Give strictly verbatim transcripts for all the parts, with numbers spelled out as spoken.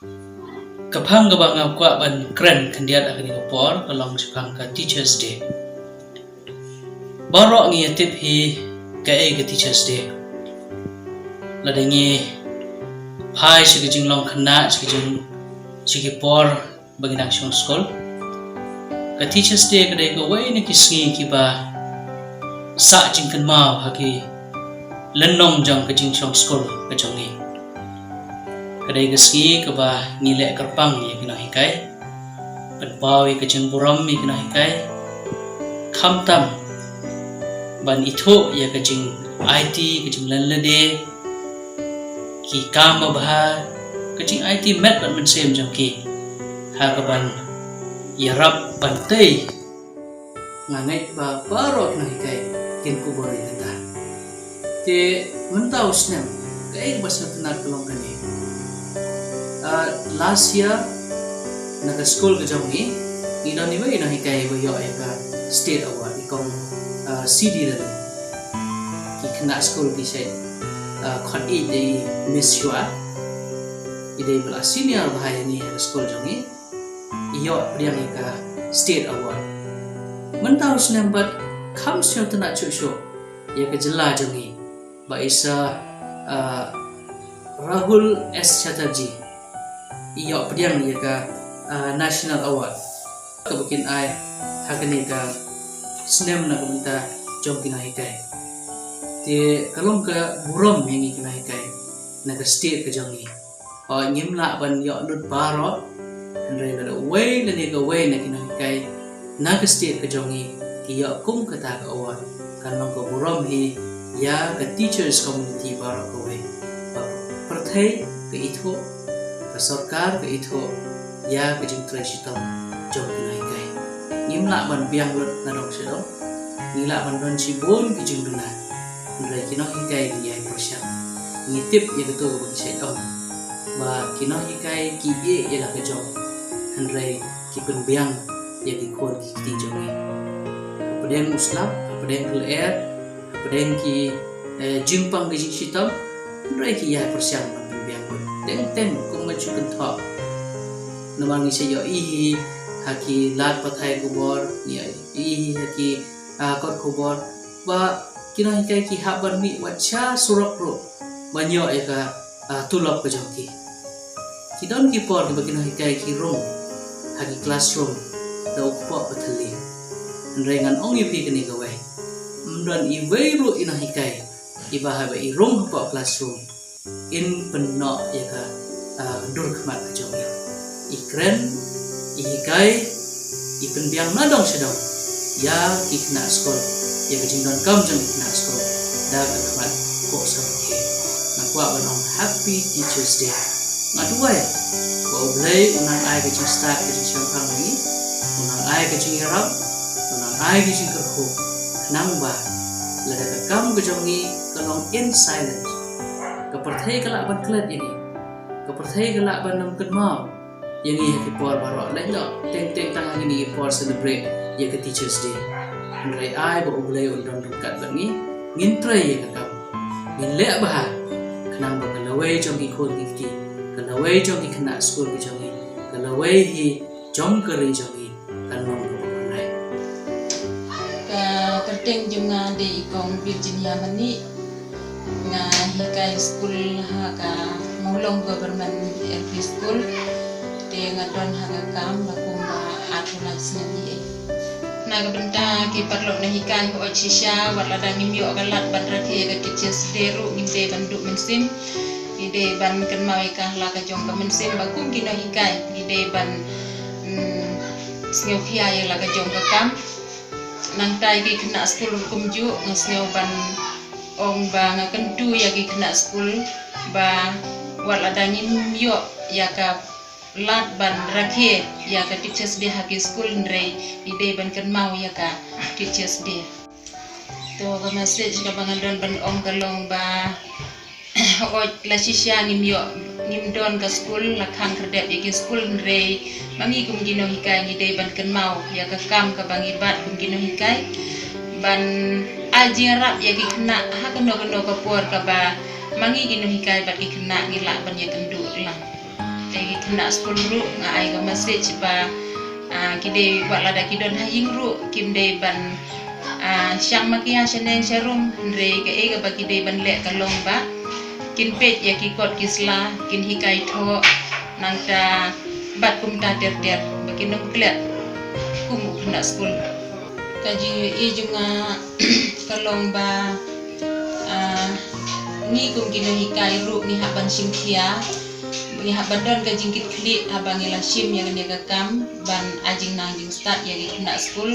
Ka phang kaba nga kwah ban kren khyndiat ha kane ka por ka long shaphang ka Teachers' Day. Baroh ngi ïa tip hi kaei ka Teachers' Day. Lada ngi phai sha ka jinglong khynnah, sha ka jing, sha ki por ba ngi dang shong skul, ka Teachers' Day ka dei kawei na ki sngi kiba sah jingkynmaw ha ki lynnong jong ka jingshong skul ka jong ngi. Ka dei ka sngi kaba ngi leh kyrpang ïa ki nonghikai, pynpaw ïa ka jingburom ïa ki nonghikai, khamtam ban ithuh ïa ka jingaiti, ka jinglen lade, ki kam babha, ka jingaiti met bad mynsiem jong ki ha kaban ïarap ban tei. Nga ngeit ba baroh ki nonghikai kin kubur ïa kata. Te mynta u snem, kaei kaba sngewtynnat ka long kane. Ah, last year, na ka skul ka jong ngi, ngi don iwei i nonghikai ba ïoh ïa ka State Award, i kong, ah, C D Laloo. Ki khynnah skul ki shait, ah, khot ïa i Miss Shwa. I dei ba la senior bha ïa ngi ha ka skul jong ngi. I ïoh pdiang ïa ka State Award. Mynta u snem pat kham sngewtynnat shuh shuh ïa ka jylla jong ngi, ba i Sir, ah, Rahul S Chatterjee, i ïoh pdiang ïa ka, ah, National Award kaba kin ai ha kane ka snem na ka bynta jong ki nonghikai. Te ka long ka burom ïa ngi ki nonghikai na ka state ka jong ngi. Hooid, ngim lah ban ïoh lut baroh, hynrei lada uwei lane kawei na ki nonghikai na ka state ka jong ngi ki ïoh kum kata ka award, kan long ka burom hi ïa ka teachers community baroh kawei. Ba pyrthei ka ithuh, ka sorkar ka ithuh ïa ka jingtrei shitom jong ki nonghikai. Ngim lah ban biang lut na dong sha dong. Ngi lah ban don shibun ki jingduna, hynrei ki nonghikai ngi ïai pyrshang. Ngi tip ïa kato kaba ki shait ong, ba ki nonghikai ki ïeh ïa la ka jong, hynrei ki pynbiang ïa ki khun ki kti jong ngi. Hapdeng u slap, hapdeng ka lyer, hapdeng ki, eh, jingpang ki jingshitom, hynrei ki ïai pyrshang ban pynbiang. Teng teng kum ngan shu kynthoh, namar ngi sa ïohi hi ha ki lad pathai khubor, ngi ïohi hi ha ki, ah, kot khubor, ba ki nonghikai ki hap ban mih wat sha surok ruh ban ïoh ïa ka, ah, tulop ka jong ki. Ki don ki por kiba ki nonghikai ki rung ha ki classroom da u kpoh ba thylli. Hynrei ngan ong ïa phi kane kawei, ym don iwei ruh i nonghikai iba haba i rung hapoh classroom in pynnoh ïa ka, ah, dur khmat ka jong i. I kren, i hikai, i pynbiang na dong sha dong ïa ki khynnah skul, ïa ka jingdonkam jong ki khynnah skul da ka khmat kpoh samrkhie. Nga kwah ban ong Happy Teachers' Day. Nga duwai ba U Blei un nang ai ka jingstad ka jingshemphang ha ngi, un nang ai ka jingïarap, un nang ai ka jingkyrkhu, khnang ba lada ka kam ka jong ngi ka long in silence, ka pyrthei ka lah ban klet ïa ngi, ka pyrthei ka lah ban ym kynmaw ïa ngi ha ki por baroh, lehnoh teng teng tang ha kine ki por celebrate ïa ka Teachers' Day. Hynrei ai ba U Blei un don ryngkat bad ngi, ngin trei ïa ka kam, ngin leh bha, khnang ba ka lawei jong ki khun ki kti, ka lawei jong ki khynnah skul ki jong ngi, ka lawei hi jong ka ri jong ngi kan long kaba khuslai. Ka kyrteng jong nga dei i kong Virginia Manih. Nga hikai skul ha ka Mawlong Government L P School. Te nga don ha ka kam ba kumba arphew lai snem hi. Na ka bynta ki paralok nonghikai, hooid shisha wat lada ngim ïoh ka lad ban rakhe ïa ka Teachers' Day ruh, ngim dei ban duh mynsiem. Ngi dei ban kynmaw ïa ka la ka jong ka mynsiem ba kum ki nonghikai ngi dei ban, mm, sngewkhia ïa la ka jong ka kam. Nangta ïa ki khynnah skul ruh kumjuh, nga sngew ban ong ba nga kyntu ïa ki khynnah skul ba wat lada ngim ïoh ïa ka lad ban rakhe ïa ka Teachers' Day ha ki skul, hynrei ngi dei ban kynmaw ïa ka Teachers' Day. To ka message kaba nga don ban ong ka long ba hooid la shisha ngim ïoh, ngim don ka skul, la khang khyrdep ïa ki skul, hynrei ma ngi kum ki nonghikai ngi dei ban kynmaw ïa ka kam kaba ngi bat kum ki nonghikai, ban ai jingïarap ïa ki khynnah ha kano kano ka por kaba ma ngi ki nonghikai bad ki khynnah ngi lah ban ïakynduh lang. Te ki khynnah skul ruh nga ai ka message ba, ah, ki dei wat lada ki don ha ïing ruh kim dei ban, ah, shang makiah shaneng sharum, hynrei kaei kaba ki dei ban leh ka long ba kin peit ïa ki kot ki sla, kin hikai thoh, nangta bad kumta ter ter ba kin ym klet kum u khynnah skul. Ka jingïohi jong nga ka long ba, ah, ngi kum ki nonghikai ruh ngi hap ban shim khia, ngi hap ban don ka jingkitkhlieh haba ngi la shim ïa kane ka kam ban ai jingnang jingstad ïa ki khynnah skul.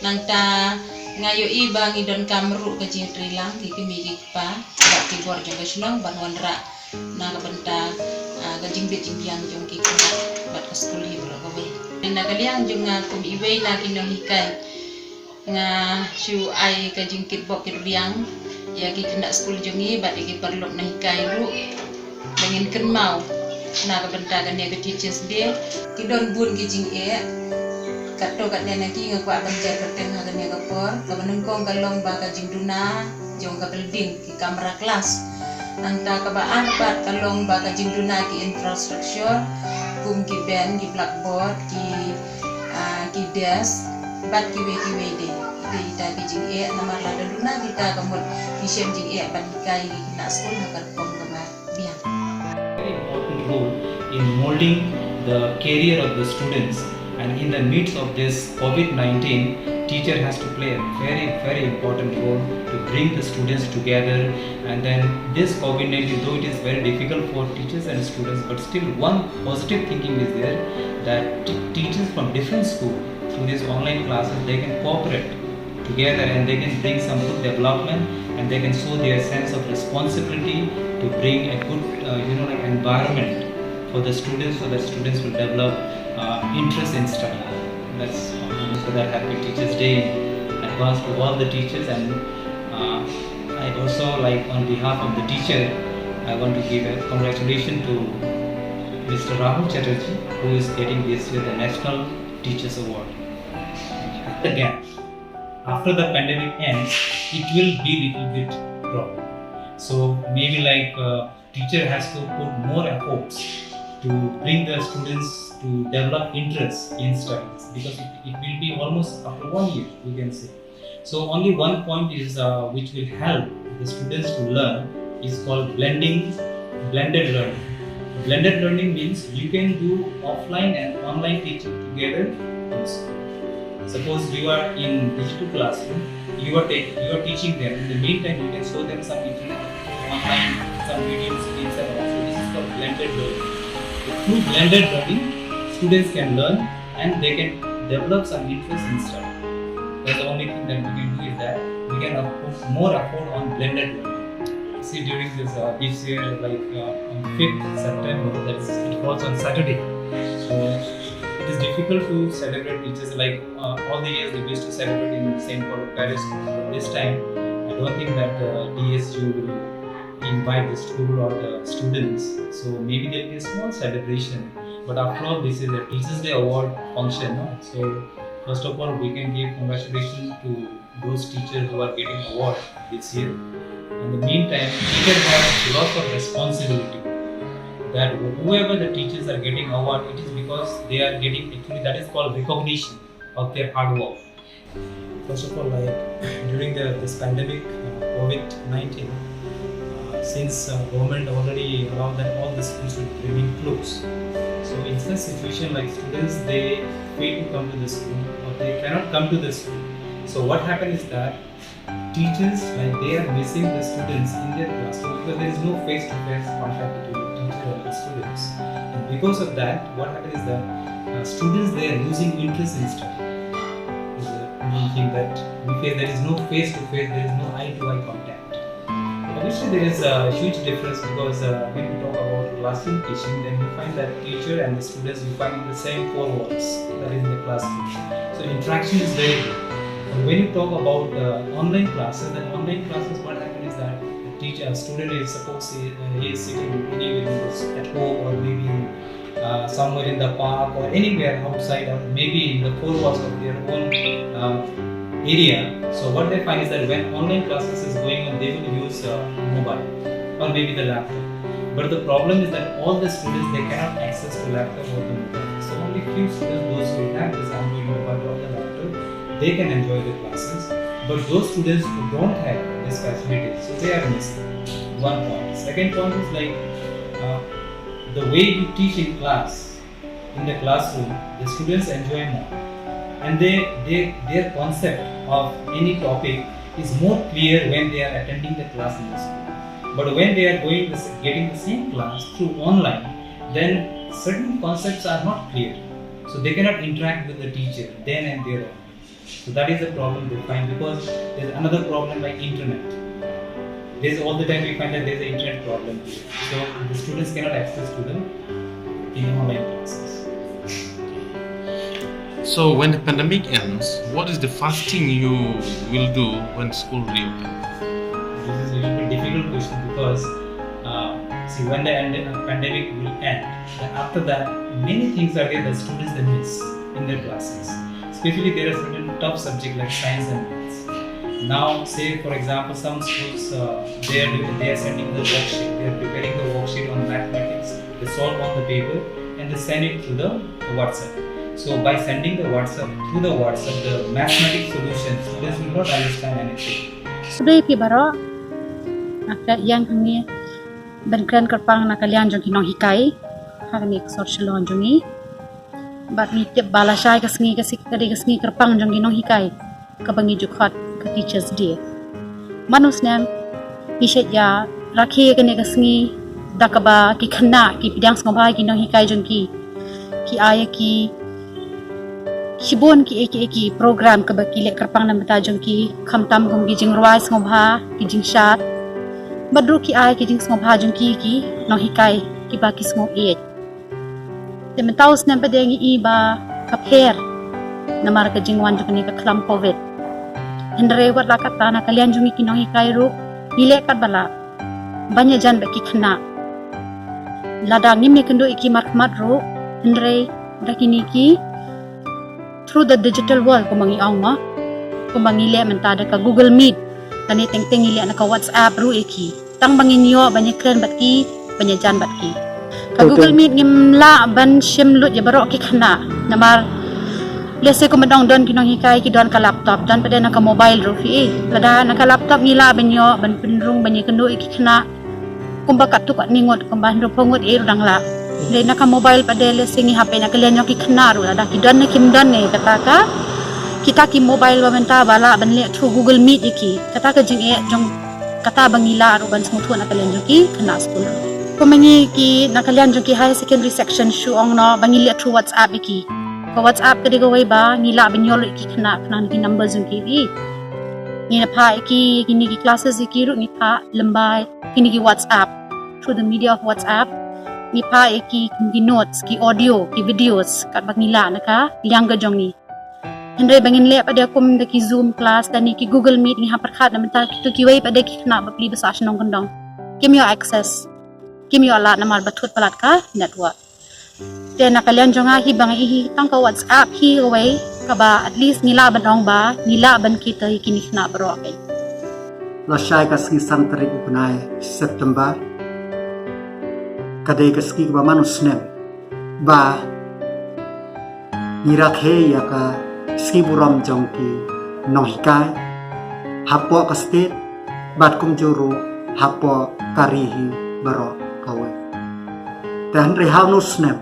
Nangta nga ïohi ba ngi donkam ruh ka jingïatreilang ki kmie ki kpa bad ki bor jong ka shnong ban wanrah na ka bynta, ah, ka jingbit jingbiang jong ki khynnah bad ka skul hi baroh kawei. Na ka liang jong nga kum iwei na ki nonghikai, nga shu ai ka jingkitbok kitrwiang ïa ki khynnah skul jong ngi bad ïa ki paralok nonghikai ruh ba ngin kynmaw na ka bynta kane ka Teachers' Day. Ki don bun ki jingeh, katto katne na ki nga kwah ban jer kyrteng ha kane ka por. Kaba nyngkong ka long ba ka jingduna jong ka building, ki kamra klas. Nangta kaba ar pat ka long ba ka jingduna ki infrastructure kum ki bench, ki blackboard, ki, ah, ki desk bad kiwei kiwei de. Te ita ki jingeh namar lada duna kita ka mut ki shem jingeh ban hikai ki khynnah skul ha ka rukom kaba biang. Very important role in molding the career of the students. And in the midst of this COVID nineteen, teacher has to play a very, very important role to bring the students together. And then this COVID nineteen, though it is very difficult for teachers and students, but still one positive thinking is there that t- teachers from different schools through these online classes, they can cooperate together and they can bring some good development and they can show their sense of responsibility to bring a good, uh, you know, like environment for the students so that students will develop uh, interest in study. That's so that happy Teachers' Day in advance to all the teachers, and uh, I also like on behalf of the teacher, I want to give a congratulation to Mister Rahul Chatterjee, who is getting this year the National Teachers Award. Again, after the pandemic ends, it will be little bit problem. So maybe like uh, teacher has to put more efforts to bring the students to develop interest in studies, because it, it will be almost after one year, we can say. So only one point is uh, which will help the students to learn is called blending, blended learning. Blended learning means you can do offline and online teaching together in school. Suppose you are in digital classroom, you are taking, you are teaching them. In the meantime, you can show them some internet, online, some video skills and all. So this is called blended learning. Through blended learning, students can learn and they can develop some interest in study. That's the only thing that we can do is that we can put more effort on blended learning. See, during this uh, this year, like uh, on fifth September, that is, it falls on Saturday. So it is difficult to celebrate teachers like uh, all the years we used to celebrate in Saint Paul of Paris. But this time, I don't think that uh, D S U will invite the school or the students. So maybe there will be a small celebration. But after all, this is a Teachers' Day award function. No? So first of all, we can give congratulations to those teachers who are getting award this year. In the meantime, teachers have lots of responsibility. That whoever the teachers are getting award, it is because they are getting, actually that is called recognition of their hard work. First of all, like during the this pandemic, uh, COVID nineteen, uh, since uh, government already allowed that all the schools will remain closed. So in such situation, like students, they fail to come to the school or they cannot come to the school. So what happened is that teachers, like they are missing the students in their classroom because there is no face-to-face contact between the teacher and the students. And because of that, what happened is that uh, students, they are losing interest in study. Is the main thing that we face. There is no face-to-face, there is no eye-to-eye contact. Obviously, there is a huge difference because uh, when we talk about classroom teaching, then we find that teacher and the students, we find in the same four walls, that is in the classroom. So interaction is very good. But when you talk about uh, online classes, then online classes, what happens is that the teacher, student is, suppose he, uh, he is sitting anywhere in this, at home or maybe uh, somewhere in the park or anywhere outside or maybe in the four walls of their own uh, area. So what they find is that when online classes is going on, they will use uh, mobile or maybe the laptop. But the problem is that all the students, they cannot access to laptop or the mobile. So only few students, those who have this Android mobile or the laptop, they can enjoy the classes. But those students who don't have this facility, so they are missing. One point. Second point is like uh, the way you teach in class, in the classroom, the students enjoy more, and they, they their concept of any topic is more clear when they are attending the class in the school. But when they are going the, getting the same class through online, then certain concepts are not clear, so they cannot interact with the teacher then and there only. So that is the problem they find, because there's another problem like internet. There's all the time we find that there's an internet problem. So the students cannot access to the in online classes. So when the pandemic ends, what is the first thing you will do when school reopens? This is a little bit difficult question because uh, see, when the end, uh, pandemic will end, then after that, many things are there that students they miss in their classes. Especially there are certain tough subjects like science and maths. Now, say for example, some schools uh, they are doing, they are sending the worksheet. They are preparing the worksheet on mathematics. They solve on the paper and they send it to the WhatsApp. So by sending the WhatsApp, through the WhatsApp, the mathematics solution, students will not understand anything. Sdei phi baroh, nga klet ïa hangne ban kren kyrpang na ka liang jong ki nonghikai ha kane ka sor Shillong jong ngi. Bad ngi tip ba lashai ka sngi ka sik ka dei ka sngi kyrpang jong ki nonghikai kaba ngi ju khot ka Teachers Day. Man u snem ngi shait ïa rakhe kane ka sngi da kaba ki khynnah ki pdiang sngewbha ki nonghikai jong ki, ki ai ki shibun ki eki eki program kaba ki leh kyrpang na bynta jong ki, khamtam kum ki jingrwai sngewbha, ki jingshad, bad ruh ki ai ki jingsngewbha jong ki ki nonghikai kiba ki sngew ïeit. Te mynta u snem pat de ngi i ba ka pher namar ka jingwan jong kane ka khlam Covid. Hynrei wat la katta na ka liang jong ngi ki nonghikai ruh ngi leh katba lah ban ïajan bad ki khynnah. Lada ngim ïakynduh ïa ki markhmat ruh, hynrei da kine ki through the digital world kumba ngi ong mo, kumba ngi leh mynta da ka Google Meet, kane teng teng ngi leh na ka WhatsApp ruh ïa ki. Tang ba ngin ïoh ban ïakren bad ki, ban ïajan bad ki. Ka Google Meet ngim lah ban shim lut ïa baroh ki khynnah namar lehse kumba dang don ki nonghikai ki don ka laptop, don pat de na ka mobile ruh phi. Lada na ka laptop ngi lah ban ïoh ban pynrung ban ïakynduh ïa ki khynnah kumba katto katne ngut, kumba hynriewphew ngut ruh dang lah. Dei na ka mobile pat de lehse ngi hap ban ïa ka liang jong ki khynnah ruh, lada ki don ne kim don ne, kata ka kita ki mobile ba mynta ba lah ban leh through Google Meet ïa ki. Kata ka jingeh jong kata ba ngi lah ruh ban sngewthuh na ka liang jong ki khynnah skul. Kumba ngi ki na ka liang jong ki higher secondary section shu ong noh ba ngi leh through WhatsApp ïa ki. Ka WhatsApp ka dei kawei ba ngi lah ban ïoh lut ïa ki khynnah khnang ki number jong ki. Ngi na phah ïa ki kine ki classes ïa ki ruh ngi phah lyngba kine ki WhatsApp, through the media of WhatsApp. Ngi phah ïa ki ki notes, ki audio, ki videos katba ngi lah na ka liang ka jong ngi. Hynrei ba ngin leh pat de kum da ki Zoom class, da ne ki Google Meet, ngi hap pyrkhat na bynta kito kiwei pat de ki khynnah bapli ba sah shnong kyndong. Kim ïoh access, kim ïoh lad namar ba thut palat ka network. Te na ka liang jong nga hi ba nga i hi tang ka WhatsApp hi kawei kaba at least ngi lah ban ong ba ngi lah ban kita ïa kine ki khynnah baroh. Lashai ka sngi san tarik u bnai September ka dei ka sngi kaba man u snem ba ngi rakhe ïa ka sngi burom jong ki nonghikai hapoh ka state bad kumjuh ruh hapoh ka ri hi baroh kawei. Te hynrei ha une u snem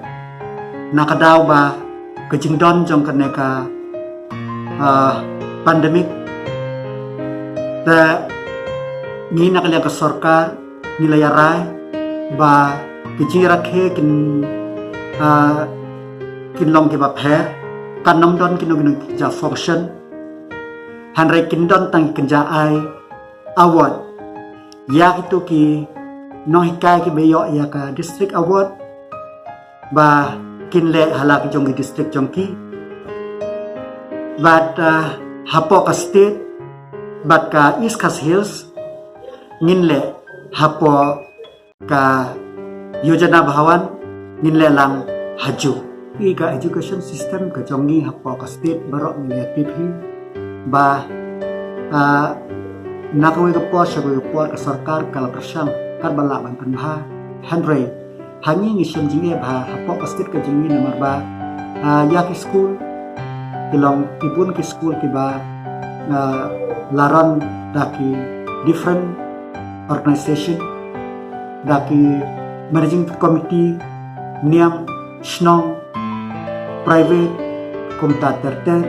na ka daw ba ka jingdon jong kane ka ah, pandemic, te ngi na ka liang ka sorkar ngi la ïa rai ba ki jingrakhe kin ah, kin long kiba pher, kan ym don kino kino ki ja function, hynrei kin don tang ki ja ai award ïa kito ki nonghikai kiba ïoh ïa ka district award ba kin leh ha la ki jong ki district jong ki. Bad ah, hapoh ka state bad ka East Khasi Hills ngin leh hapoh ka Yojana Bhawan, ngin leh lang ha juh. Ïa ka education system ka jong ngi hapoh ka state baroh ngi ïa tip hi ba ah, na kawei ka por sha kawei ka por ka sorkar ka la pyrshang katba lah ban pynbha. Hynrei ha ngi ngi shem jingeh bha hapoh ka state ka jong ngi namar ba, ah, ïa ki skul ki long ki bun ki skul kiba, ah, la run da ki different organization, da ki managing committee, niam, shnong, private, kumta ter ter.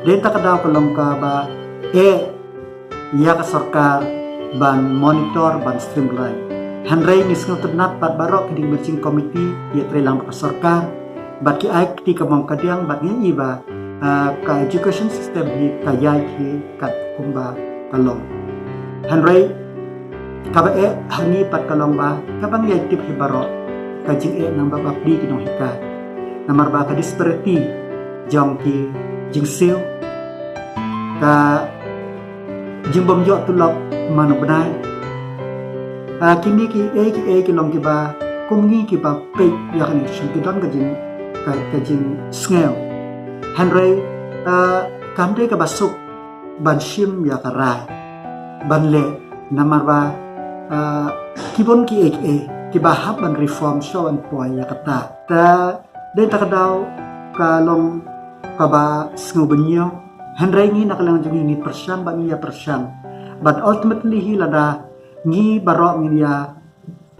Dei ta ka daw ka long kaba eh ïa ka sorkar ban monitor, ban streamline. Hynrei ngi sngewtynnat pat baroh ki dei managing committee ïa trei lang bad ka sorkar bad ki ai kti kamon kadiang bad ngi i ba, ah, ka education system hi ka ïai hi kat kumba ka long. Hynrei kaba eh ha ngi pat ka long ba kaba ngi ïai tip hi baroh ka jingeh nang ba bapli ki nonghikai. Namar ba ka disparity jong ki jingsiew, ka jingbym ïoh tulop man u bnai. Ah, kine ki ei ki ei ki long kiba kum ngi kiba peit ïa kane shen ki don ka jing ka, ka jingsngew. Hynrei, ah, kam dei kaba suk ban shim ïa ka rai ban leh namar ba, ah, ki bun ki ei ki ei kiba hap ban reform shuwa ban poi ïa kata. Ta dei ta ka daw ka long kaba sngew bynñiew. Hynrei ngi na ka liang jong ngi ngi pyrshang bad ngi ïa pyrshang. But ultimately hi lada ngi baroh ngi ïa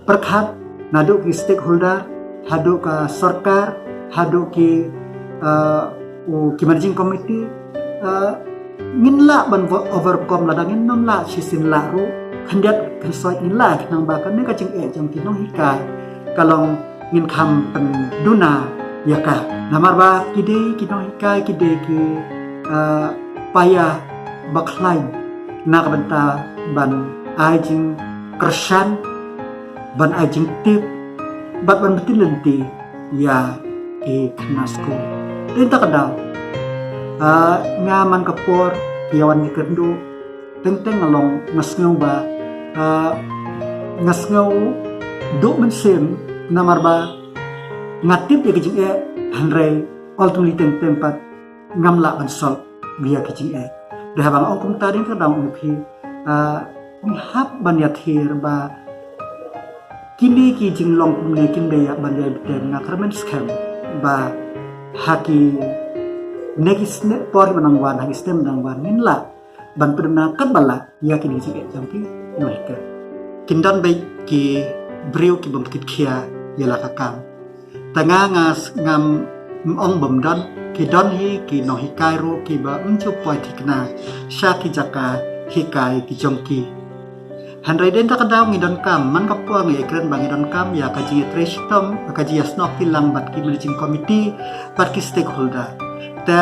pyrkhat naduh ki stakeholder, haduh ka sorkar, haduh ki, uh, u ki managing committee, uh, ngin lah ban vo- overcome lada ngin nym lah shisien lah ruh khyndiat khynsoit ngin lah khnang ba kane ka jingeh jong ki nonghikai ka long ngin kham pynduna ïa ka. Namar ba ki dei ki nonghikai ki dei ki, ah, paia ba khlaiñ na ka bynta ban ai jingkyrshan, ban ai jingtip bad ban btin lynti ïa ki khynnah skul. Dei ta ka daw, ah, nga man ka por ki ïa wan ki kynduh teng teng nga long nga sngew ba, ah, nga sngew duh mynsiem namar ba nga tip ïa ka jingeh hynrei ultimately teng teng pat ngam lah ban solve ïa ka jingeh. Dei haba nga ong kumta dei ka daw ong phi, ah, ngi hap ban ïathir ba kine ki jinglong kumne kin dei ban ïa bteng. Nga kyrmen skhem ba ha kine ki snem por ba nang wan, ha ki snem ba nang wan ngin lah ban pyndonkam bha ïa kine ki jingeh jong ki nonghikai. Kin don beit ki briew ki bym kit khia ïa la ka kam. Tang nga nga s- ngam ong bym don, ki don hi ki nonghikai ruh kiba ym ju poi thikna sha ki jaka hikai ki jong ki. Hynrei dei ta ka daw ngi donkam, man ka por ngi ïa kren ba ngi donkam ïa ka jingïatrei shitom, ka jingïasnoh kilang bad ki managing committee bad ki stakeholder. Te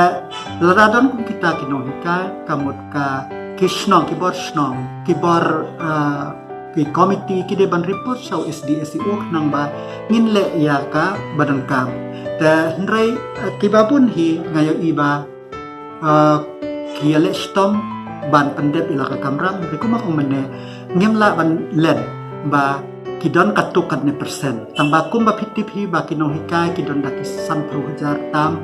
lada don kum kita ki nonghikai, ka mut ka ki shnong, ki bor shnong, ki bor, ah, ki committee ki dei ban report sha u S D S E O khnang ba ngin leh ïa ka ba donkam. Te hynrei, ah, kiba bun hi nga ïohi ba, ah, ki ïaleh shitom ban pyndep ïa la ka kamram, hynrei kumba ong mynne ngim lah ban len ba ki don katto katne percent. Tang ba kumba phi tip hi ba ki nonghikai ki don da ki sanphew hajar tam.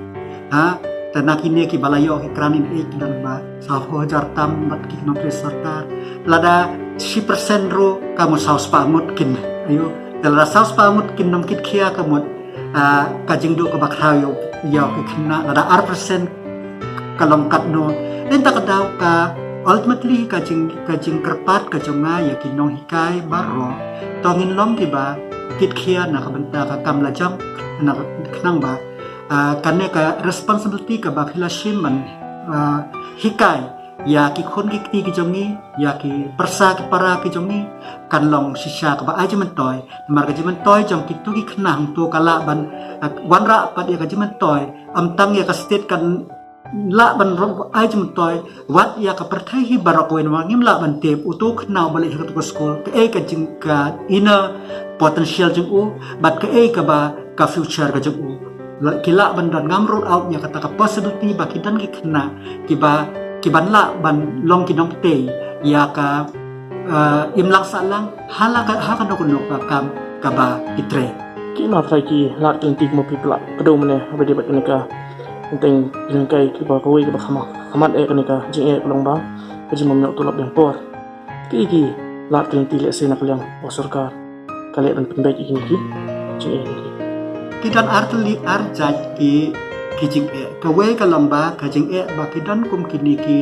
Ha, te na kine kiba la ïoh ki grant in aid ki don ba sawphew hajar tam bad ki nongtrei sorkar. Lada shi percent ruh ka mut saw spah ngut kin. Ayo, te lada saw spah ngut kin nym kit khia ka mut, ah, ka jingduh kaba khraw ïa u, ïa u ki khynnah, lada ar percent ka long katno. Dei ta ka daw ka ultimately ka jing, ka jingkyrpad ka jong nga ïa ki nonghikai baroh. To ngin long kiba kit khia na ka bynta ka kam lajong, na ka khnang ba, ah, kane ka responsibility kaba phi la shim ban, ah, hikai ïa ki khun ki kti ki jong ngi, ïa ki pyrsa ki para ki jong ngi, kan long shisha kaba ai jingmyntoi. Namar ka jingmyntoi jong kito ki khynnah hangto ka lah ban, ah, wanrah pat ïa ka jingmyntoi, ym tang ïa ka state kan lah ban ro-, ai jingmyntoi, wat ïa ka pyrthei hi baroh kawei namar ngim lah ban tip uto u khynnah uba leit ha kato ka skul, kaei ka jing ka inner potential jong u, bad kaei kaba ka future ka jong u. La, ki lah ban don, ngam rule out ïa kata ka possibility ba ki don ki khynnah kiba, ki ban lah ban long ki nongtei ïa ka, eh, imlang sahlang ha la ka, ha kano kano ka kam kaba ki trei. Ki ma pyrthei ki lad ki lynti ki ma phi pla kdew mynne haba dei bad kane ka teng ki lynti kiba kawei kiba khama, khamat eh kane ka jingeh ka long ba ka jingbym ïoh tulop dang por. Ki ki lad ki lynti lehse na ka liang u sorkar. ka leh ban pynbeit ïa kine ki jingeh. Ki don artylli arjait ki ki jingeh. Kawei ka long ba ka jingeh ba ki don kum kine ki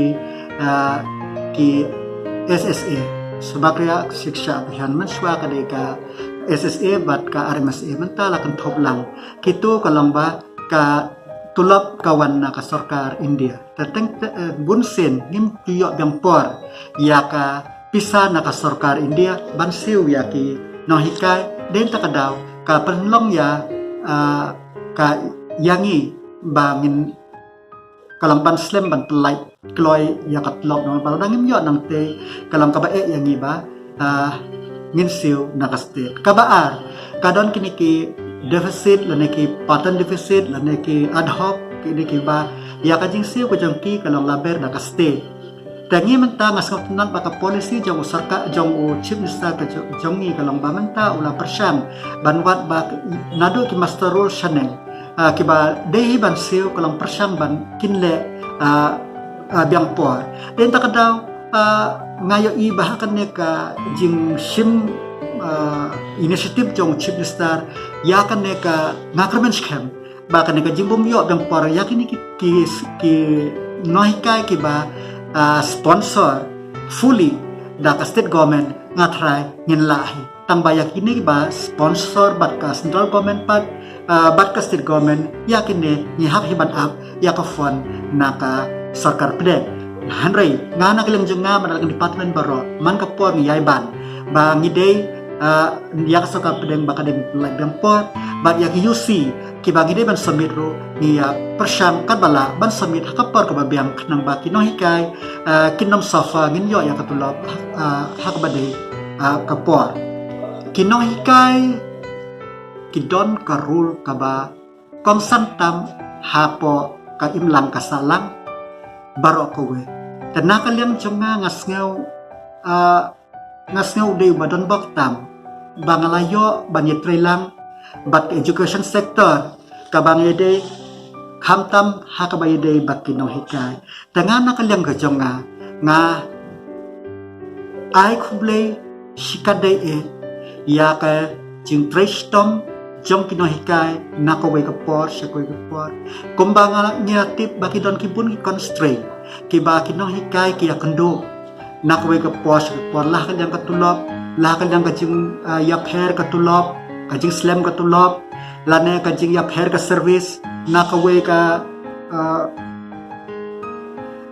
ah, ki S S A, Sabakria Shiksha Abhiyan, mynshuwa ka dei ka S S A bad ka R M S A, mynta la kynthup lang. Kitu ka long ba ka tulop ka wan na ka sorkar India. Te teng te, eh, bun sien ngim ju ïoh biang por ïa ka pisa na ka sorkar India ban siew ïa ki nonghikai. Dei ta ka daw ka pynlong ïa, ah, ka ïa ngi ba ngin ka long ban slem ban pynlait kloi ïa ka tulop, namar ba lada ngim ïoh nangta ka long kaba eh ïa ngi ba, ah, ngin siew na ka state. Kaba ar, ka don kine ki deficit lane ki pattern deficit lane ki ad hoc, kine kiba ïa ka jingsiew ka jong ki ka long la ber na ka state. Te ngi mynta nga sngewtynnat ba ka policy jong u sorkar, jong u Chief Minister ka jong, jong ngi ka long ba mynta u la pyrshang ban wad ba naduh ki muster roll shaneng, ah, kiba dei hi ban siew ka long pyrshang ban kin leh, ah, ah, biang por. Dei ta ka daw, ah, nga ïohi ba ha kane ka jingshim, ah, initiative jong u Chief Minister ïa kane ka, nga kyrmen skhem ba kane ka jingbym ïoh biang por ïa kine ki, ki, ki nonghikai kiba, ah, sponsor fully da ka state government, nga tharai ngin lah hi. Tang ba ïa kine kiba sponsor bad ka central government pat, ah, bad ka state government, ïa kine ngi hap hi ban ap ïa ka fund na ka sorkar pdeng. Hynrei nga na ka liang jong nga, man la ka department baroh, man ka por ngi ïai ban ba ngi dei, ah, ïa ka sorkar pdeng ba ka dei ban lait biang por, bad ïa ki U C kiba ngi dei ban submit ruh ngi ïa pyrshang katba lah ban submit ha ka por kaba biang khnang ba ki nonghikai, ah, kin ym suffer, ngin ïoh ïa ka tulop, ah, ha kaba dei, ah, ka por. Ki nonghikai ki don ka role kaba kongsan tam hapoh ka imlang ka sahlang baroh kawei. Te na ka liang jong nga, nga sngew, ah, nga sngew u dei uba don bok tam ba nga la ïoh ban ïatreilang bad ka education sector kaba ngi dei, khamtam ha kaba ïadei bad ki nonghikai. Te nga na ka liang ka jong nga, nga ai khublei shikatdei eh ïa ka jingtrei shitom jong ki nonghikai na kawei ka por sha kawei ka por. Kumba nga, ngi la tip ba ki don ki bun ki constraint kiba ki nonghikai ki ïakynduh na kawei ka por sha ka por, la ka liang ka tulop, la ka liang ka jing, ah, ïapher ka tulop, ka jingslem ka tulop, lane ka jingïapher ka service na kawei ka, ah,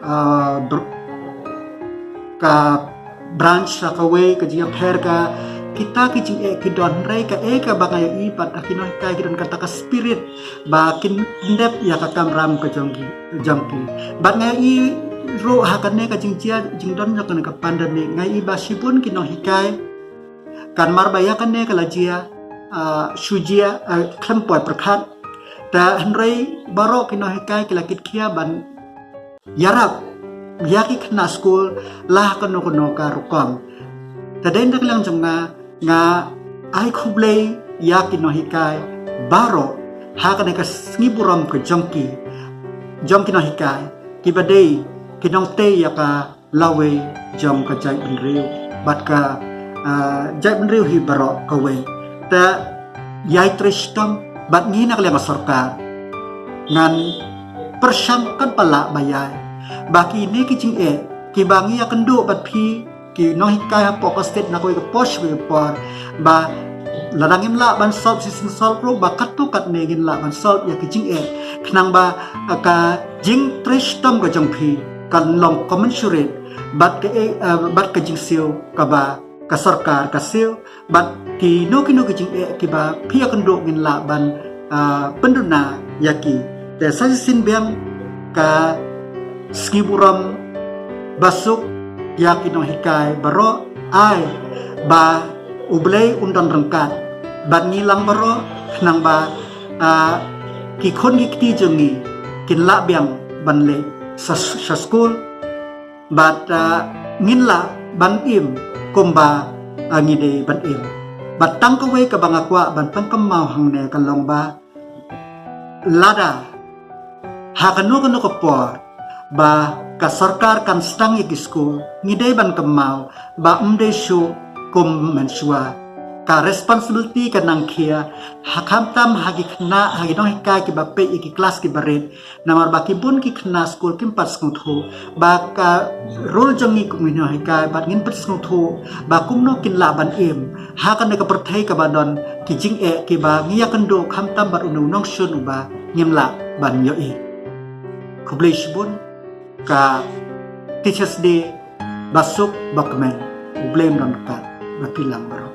ah, br-, ka branch, la kawei ka jingïapher ka, kita ki jingeh ki don. Hynrei kaei kaba nga ïohi pat, ha ki nonghikai ki don kata ka spirit ba kin pyndep ïa ka kamram ka jong ki, jong ki. Bad nga ïohi ruh ha kane ka jingjia jingdon jong kane ka pandemic, nga ïohi ba shibun ki nonghikai kan mar ba ïa kane ka la jia, ah, shu jia, ah, khlem poi pyrkhat. Te hynrei baroh ki nonghikai ki la kitkhia ban ïarap ïa ki khynnah skul la ha kano kano ka rukom. Te dei na ka liang jong nga, nga ai khublei ïa ki nonghikai baroh ha kane ka sngi burom ka jong ki, jong ki nonghikai kiba dei ki nongtei ïa ka lawei jong ka jaitbynriew bad ka, ah, jaitbynriew hi baroh kawei. Te ïai trei shitom bad ngi na ka liang ka sorkar ngan pyrshang katba lah ba ïai ba kine ki jingeh kiba ngi ïakynduh bad phi ki nonghikai hapoh ka state na kawei ka por sha kawei ka por, ba lada ngim lah ban solve shisien solve ruh, ba katto katne ngin lah ban solve ïa ki jingeh, khnang ba, ah, ka jingtrei shitom ka jong phi kan long commensurate bad ka, eh, ah, bad ka jingsiew kaba ka sorkar ka siew, bad kino kino ki jingeh kiba phi ïakynduh ngin lah ban, ah, pynduna ïa ki. Te sa shisien biang ka sngi burom basuk ïa ki nonghikai baroh, ai ba U Blei un don ryngkat bad ngi lang baroh, khnang ba, ah, ki khun ki kti jong ngi kin lah biang ban leit sha, sha skul, bad, ah, ngin lah ban im kumba, ah, ngi dei ban im. Bad tang kawei kaba nga kwah ban pynkynmaw hangne ka long ba lada ha kano kano ka por ba ka sorkar kan sdang ïa ki skul, ngi dei ban kynmaw ba ym dei shuh kum mynshuwa. Ka responsibility ka nang khia, ha khamtam ha ki khynnah, ha ki nonghikai kiba peit ïa ki klas kiba rit. Namar ba ki bun ki khynnah skul kim pat sngewthuh ba ka role jong ngi kum ki nonghikai bad ngin pat sngewthuh ba kumno kin lah ban im ha kane ka pyrthei kaba don ki jingeh kiba ngi ïakynduh khamtam bad une u nongshun uba ngim lah ban ïohi. Khublei shibun. Ka Teachers' Day ba suk ba kmen. U Blei un don ryngkat bad phi lang baroh.